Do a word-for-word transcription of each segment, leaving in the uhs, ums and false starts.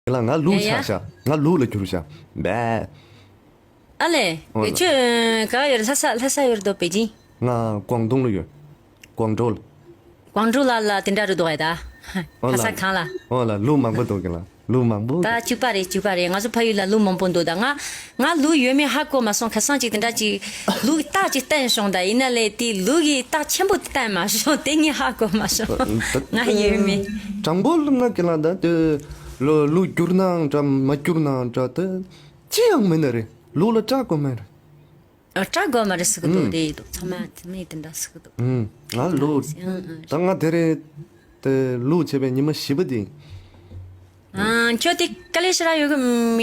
ལ་ང་ལུག་ཡ་ཡ། ཆགས་ཤག་ང་ལུག་ལ་གྱུར་ཤག་བས། ཨ་ལས། ཨོ་ལ། ཁྱོད་ག་ཡོད། ལྷ་ས་ལྷ་ས་ཡོད་དོ། པེ་ཅིང་། ང་ཀོང་ཏུང་ལ་ཡོད། ཀོང་ཀྲོའུ་ལ། ཀོང་ཀྲོའུ་ལ་ལ་དེ་འདྲ་རུ་འདུག་ཨེ་ད། ཨོ་ལྷ་ལ། ས་གང་ལ། ཨོ་ལ་ལུག་མང་པོ་འདུག་གི་ལ། ལུག་མང་པོ་ད་འདུག་གཅིག་པ་རེད། གཅིག་པ་རེད། ང་ཚོ་ཕ་ཡུལ་ལ་ལུག་མང་པོ་འདུག་ད་ང་ང་ལུག་ཡོད་མེད་ཧ་གོ་མ་སོང་། ཁ་སང་ཅིག་དེ་འདྲ་ཅིག་ལུག་རྟགས་ཅིག་བསྟན་བྱུང་། ད་ཡིན་ན་ལས་དེ་ལུག་གི་རྟགས་ཆེན་པོ་དེ་བསྟན་མ་བྱུང་། དེ་ངས་ཧ་གོ་མ་སོང་། ད་ང་ཡོད་མེད། དྲང་པོ་ལབ་ན་གི་ལ་ད་དེ་ལུག་ལུག་བསྒྱུར་ནའང་འདྲ། མ་བསྒྱུར་ནའང་འདྲ། ད་ཅི་ཡང་མིན་ནི་རེད། ལུག་ལ་སྐྲག་དགོས་མེད་རེད། ཨ། སྐྲག་དགོས་མ་རེད་ཟེར་གི་འདུག་ཨུམ། དེ་ཡིན་འདུག་ཚང་མ་ཚང་མས་དེ་འདྲ་ཟེར་གི་འདུག་ཨུམ། ང་ལོ་ཨང་ཨང་། ད་ང་དེ་རིང་དེ་ལུག་བྱས་པའི་ཉི་མ་བཞི་པ་དེ། ཨང་། ཁྱོད་དེ་དཀའ་ལས་ཞེ་དྲག་ཡོད་གི་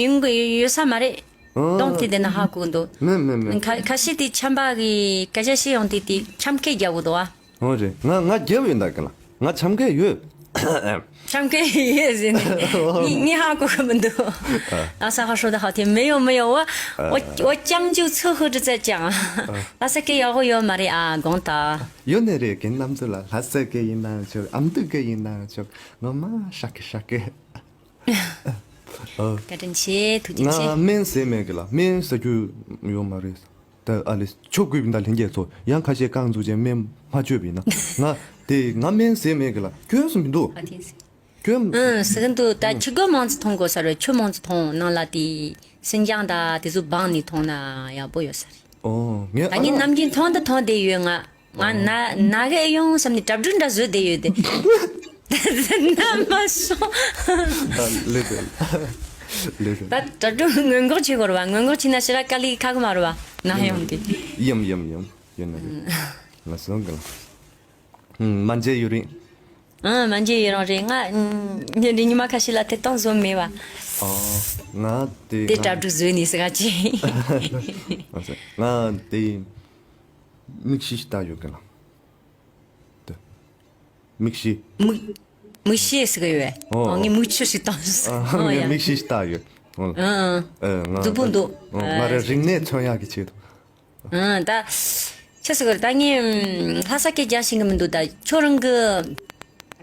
ཡོང་གི་ཡོད་ས་མ་རེད། ཨང་། གདོང་དེ་དེ་ན་ཧ་གོ་གི་འདུག་མེད་མེད་མེད། ཁ་ཁ་ཤས་དེ་ཆམ་པ་གི་སྐད་ཆ་བཤད་ཡོང་དུས་དེ་ཆམ་སྐད་རྒྱག་གི་འདུག་ཨ། འོ་རེད། ང་ང་རྒྱབ་ཡོད་འདུག་གི་ལ། ང་ཆམ་སྐད་ཡོད། ཆམ་སྐད་ཡོད་ཟེར་ནས་ངས་ངས་ཧ་གོ་གི་མི་འདུག་ཨ། ལྷ་ས་ཧ་ཧྲོ་ད་ཧ་ཐེ་མེ་ཡོང་མེ་ཡོང་བ། ཨ། འོ་འོ་ཅང་ཅུ་ཚོ་ཧུ་ཏྲི་ཙེ་ཅང་། ཨ། ལྷ་ས་སྐད་ཡག་པོ་ཡོད་མ་རེད་ཨ། དགོངས་དག་ཡོད་ནི་རེད། རྒན་རྣམ་ཚོ་ལ་ལྷ་ས་སྐད་ཡིན་ནའང་ཆོག་ཨ་མདོ་སྐད་ཡིན་ནའང་ཆོག་ངོ་མ་ཧྲ་གི་ཧྲ་གི། ཨ། བཀའ་དྲིན་ཆེ། ཐུགས་རྗེ་ཆེ། ང་སྨན་ཟས་མེད་གི་ལ། སྨན་ཟ་རྒྱུ་ཡོད་མ་རེད། ད་ཨ་ལེ་ཆོ་གུས་པ་འདྲ་ལྷན་རྒྱས་ཚོ་ཡང་ཁ་ཤས་རྐང་འཛུགས་ཅན་སྨན་མ་སྤྱོད་པ་ཡིན་ན། ང་དེ་ང་སྨན་ཟས་མེད་གི་ལ། སྐྱོན་སུ་མི་འདུག་ཨ་ཐེངས་སྐྱོན། ཨང་། ཟེར་གི་འདུག་ད་ཕྱི་རྒོལ་མང་ཙམ་འཐུང་དགོས་ས་རེད། ཆུ་མང་ཙམ་འཐུང་། ནང་ལ་དེ་སིན་ཅང་ད་དེ་ཚོ་སྦངས་ནས་འཐུང་ན་ཡག་པོ་ཡོད་ས་རེད། ཨོ་ངས་ད་ཨ་ངས་ནམ་རྒྱུན་འཐུང་ད་འཐུང་བསྡད་ཡོད་ང་། ང་ན་ན་གི་ཨེ་ཡོང་བསམ་ནས་གྲ་སྒྲིག་འདྲ་བཟོས་བསྡད་ཡོད་དེ། ན་མ་སོང་། ཨ་ལེ་ལེ་ལེ་ལེ། ད་གྲ་སྒྲིག་སྔོན་འགོག་བྱེད་དགོས་རེད་བ། སྔོན་འགོག་བྱས་ན་ཞེ་དྲག་དཀའ་ལས་ཁག་གི་མ་རེད་བ། ན་ཡོང་དེ། ཡམ་ཡམ་ཡམ་ཡོད་ན་རེད། ང་སོང་གི་ལ། ཨུམ། མ་མཇལ་ཡུན་རིང་། ཨང་། མ་མཇལ་ཡུན་རིང་རེད། ང་ཨུམ་ཉིན་རེ་ཉི་མ་ཁ་ཤས་ལ་ཐད་གཏོང་བཟོ་མེད་བ། ཨོ། ང་དེ་དེ་ང་གྲ་སྒྲིག་བཟོས་ནས་ཟེར་ག་ཅི། ང་དེ་མིག་ཤེལ་ཞིག་བཏགས་ཡོད་གི་ལ། དེ་མིག་ཤེལ། མིག་མིག་ཤེལ་ཟེར་གི་ཡོད། ཨོ། ཨོ་ངས་མིག་ཆུ་ཞིག་བཏང་ཟེར། ཨ། ཨོ་ངས་ཡ། མིག་ཤེལ་ཞིག་བཏགས་ཡོད། ཨོ། ཨང་ཨང་། ཨེ་ང་མཛུབ་པོ་འདུག་ཨོ་ང་རང་རིག་གནས་མཚོན་ཡག་གི་ཆེད་དུ། ཨང་། ད་ཆི་ཟེར་གི་རེད། ད་ངས་ལྷ་ས་སྐད་རྒྱག་ཤེས་གི་མི་འདུག་ད་ཁྱོད་རང་གི་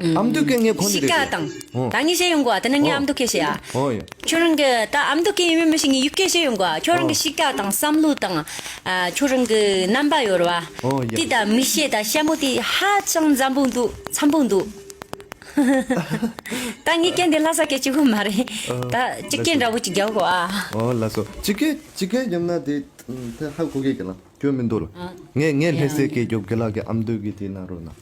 ཨ་མདོ་སྐད་ངས་གོ་ནི་གཤིས་ཀ་རེད། དང་། ཨོ། ད་ངས་བཤད་ཡོང་གོ་ཨ། དེ་ནས་ངས་ཨ་ཨོ། མདོ་སྐད་བཤད་ཨ། ཨོ་ཡ། ཁྱོད་རང་གི་ད་ཨ་མདོ་སྐད་ཡིན་མིན་མི་ཤེས། ངས་ཡུལ་སྐད་བཤད་ཡོང་གོ་ཨ། ཁྱོད་རང་གི་ཨོ། གཤིས་ཀ་དང་བསམ་བློ་དང་། ཨ། ཁྱོད་རང་གི་རྣམ་པ་ཡོད་རེད་བ། ཨོ་ཡ། དེ་དང་མིག་ཤེལ་དང་ཞྭ་མོ་དེ་ཧ་ཅང་འཇམ་པོ་འདུག་འཇམ་པོ་འདུག་ད་ངས་སྐད་འདི་ལྷ་ས་སྐད་གཅིག་པོ་མ་རེད། ཨ། ད་སྤྱི་སྐད་འདྲ་པོ་ཅིག་རྒྱག་གོ་ཨ། ཨོ་ལགས་སོ། སྤྱི་སྐད་སྤྱི་སྐད་རྒྱབ་ན་དེ་དེ་ཧ་གོ་གི་གི་ལ། སྐྱོན་མི་འདུག་ལ། ཨ། ངས་ངས་ལྷ་སའི་སྐད་རྒྱོབ་གི་ལ་གི་ཨ་མདོ་གི་དེ་གནང་རོགས་གནང་།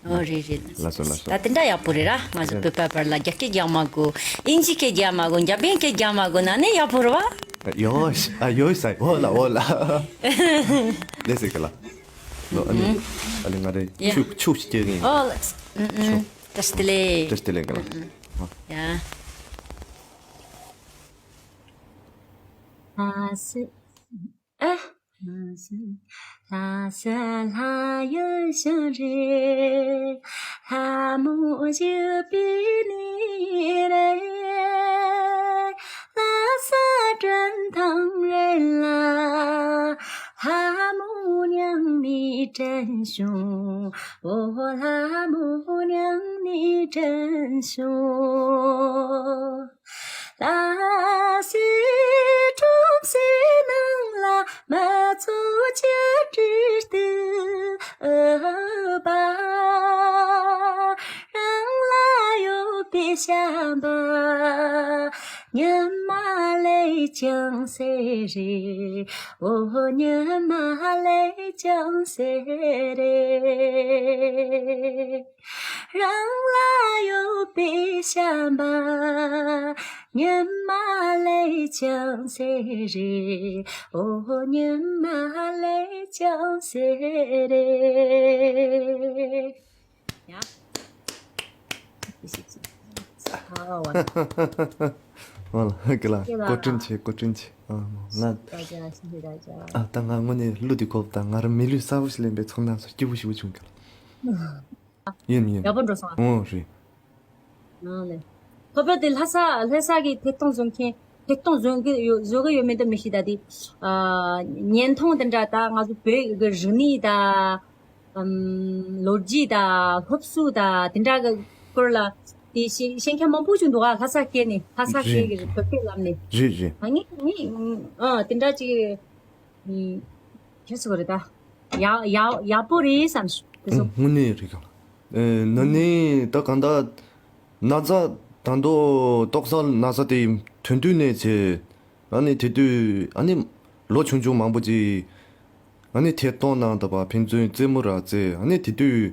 ཨོ་རེད་རེད། ལགས་སོ་ལགས་སོ། ད་དེ་འདྲ་ཡག་པོ་རེད་ར། ང་ཚོ་བོད་པ་བར་ལ་རྒྱ་སྐད་རྒྱག་མ་དགོས། ཨིན་ཇི་སྐད་རྒྱག་མ་དགོས། འཇར་པན་སྐད་རྒྱག་མ་དགོས་ན་ནི་ཡག་པོ་རེད་བ། ཡོ་ཨ་ཡོ་སའི་འོ་ལ་འོ་ལ། ལེ་སི་ཀ་ལ། ལོ་ཨ་ནི་ཨ་ནི་ང་རེ་ཡ། ཆུ་ཆུ་ཞིག་སྐྱེལ་གི་ཡིན། ཨོ་ལ། ཨུ་ཨུ། བཀྲ་ཤིས་བདེ་ལེགས། བཀྲ་ཤིས་བདེ་ལེགས་ཀ་ལ། ཡ། ཨ་སི། ཨ། ལྷ་ས་ལྷ་ཡུལ་ཞིག་རེད། ལྷ་མོ་བཞུགས་པའི་གནས་རེད། ལྷ་ས་དྲན་ཐང་རེད་ལ། ལྷ་མོ་མྱང་ནས་དྲན་བྱུང་། འོ་ལྷ་མོ་མྱང་ནས་དྲན་བྱུང་། ལྷ་སའི་ཁྲོམ་སའི་ནང་ལ་མི་ཚོགས་ཀྱིས་བྲིས་ཏེ་ཨུ་པ། རང་ལ་ཡོད་པའི་བྱམས་པ་ཉི་མ་ལས་ཀྱང་གསལ་རེད། འོ་ཉི་མ་ལས་ཀྱང་གསལ་རེད། རང་ལ་ཡོད་པའི་བྱམས་པ་ཉི་མ་ལས་ཀྱང་གསལ་རེད། འོ་ཉི་མ་ལས་ཀྱང་གསལ་རེད། ཡ། ཨ་བ། ཨོ་ལ་ཀི་ལ་ཀི་ལ་བཀའ་དྲིན་ཆེ། བཀའ་དྲིན་ཆེ། ཨ་མོ་ང་ད་ཅག་ཤི་ད་ཅག་ཨ་ད་ང་དངོས་གནས་གླུ་འདི་གོ་བ་དང་ང་རང་མི་ལུས་གསར་པ་ཞིག་ལེན་པའི་ཚོར་སྣང་སོགས་སྐྱིད་པོ་ཞེ་པོ་བྱུང་གི་ལ། ཡིན་ཡིན། ཡག་པོ་འགྲོ་སོང་ཨ། ཨོ་རེད། ཨ་ལེ། ཁོ་པ་དེ་ལྷ་ས་ལྷ་ས་གི་ཐད་གཏོང་བཟོ་མཁན་ཐད་གཏོང་བཟོ་གི་ཡོད་བཟོ་གི་ཡོད་མེད་དུ་མི་ཤེས། ད་དེ་ཨ་བརྙན་ཐུང་དེ་འདྲ་ད་ང་ཚོ་བོད་ཀྱི་རིག་གནས་ད་ཨམ་ལོ་རྒྱུས་ད་སློབ་གསོ་ད་དེ་འདྲ་གི་སྐོར་ལ་ དེ་ཤེས་ཤེས་མཁན་མང་པོ་ཞིག་འདུག་ཨ། ལྷ་ས་སྐད་ནས་ལྷ་ས་སྐད་ཀྱི་བོད་སྐད་ལམ་ནས། རེད་རེད། ཨ་ངས་ངས་ཨ་དེ་འདྲ་ཅིག་ཨ་ཁྱོད་སུ་རེད་ད། ཡག་ཡག་ཡག་པོ་རེད་བསམ་སོང་དེ་ཚོ། དངོས་གནས་རེད་ག་ཨེ་ན་ནིང་ད་གང་ལྟར་ན་ཚ་ད་མདོ་ཏོག་གསར་ན་ཚ་དེ་ཐོན་དུས་ནས་བྱས། ཨ་ནི་དེ་དུས་ཨ་ནི་ལོ་ཆུང་ཆུང་མང་པོ་ཅིག་ཨ་ནི་ཐད་གཏོང་གནང་དང་པ་ཕན་ཚུན་རྩེད་མོ་ར་རྩེ། ཨ་ནི་དེ་དུས་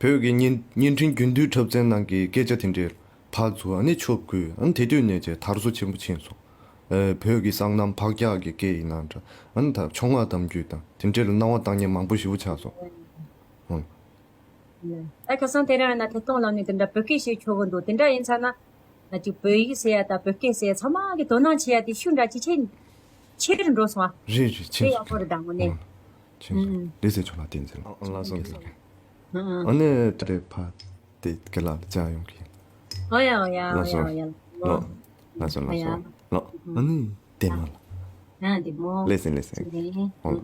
བོད་ཀྱི་བརྙན་བརྙན་འཕྲིན་རྒྱུན་མཐུད་འཁྲབ་ཚན་ནང་གི་སྐད་ཆ་དེ་འདྲའི་ཕར་ཚུར་ཨ་ནི་ཆོབ་དགོས། ཨ་ནི་དེ་དུས་ནས་བྱས་དར་སོ་ཆེན་པོ་ཕྱིན་སོང་། ཨེ་བོད་ཀྱི་སོ་ནམ་བག་ཆགས་ཀྱི་སྐད་ཡིན་ན་འདྲ། ཨ་ནི་ད་ཕྱོགས་སྔ་གཏམ་རྒྱུད་དང་དེ་འདྲའི་ལ་སྣང་བ་བཏང་མཁན་མང་པོ་ཞེ་པོ་ཆགས་སོང་། ཨང་། ཨ་ཁ་སང་དེ་རིང་ན་ཐད་གཏོང་ལམ་ནས་དེ་འདྲ་བོད་སྐད་བཤད་ཆོག་གི་འདུག་དེ་འདྲ་ཡིན་ཚར་ན་ང་ཅིག་བོད་ཡིག་ཟེར་ཡ་དང་བོད་སྐད་ཟེར་ཡ་ཚང་མ་གི་དོ་སྣང་བྱེད་ཡ་དེ་ཤུགས་འདྲ་ཅིག་ཆེ་ཆེ་རུ་འགྲོ་སོང་ཨ། རེད་རེད། ཕྱིན་དེ་སོང་ཡག་པོ་རེད་ད་དངོས་གནས། ཨང་། ཕྱིན་སོང་། ཨང་། ལགས་སོ་ལགས་སོ། ཨང་། ཨ་ནི་ད་རེས་ཕ་དེ་དགེ་ལགས་ལ་བཅར་ཡོང་གི་ཡིན། ཨོ་ཡ་ཨོ་ཡ་ཨོ་ཡ་ཨོ་ཡ། ལགས་སོ་ལགས་སོ་ལགས་སོ། ཨ་ནི་བདེ་མོ་ལགས། ཨ་བདེ་མོ། ལགས་སེ་ལགས་སེ། ཨང་།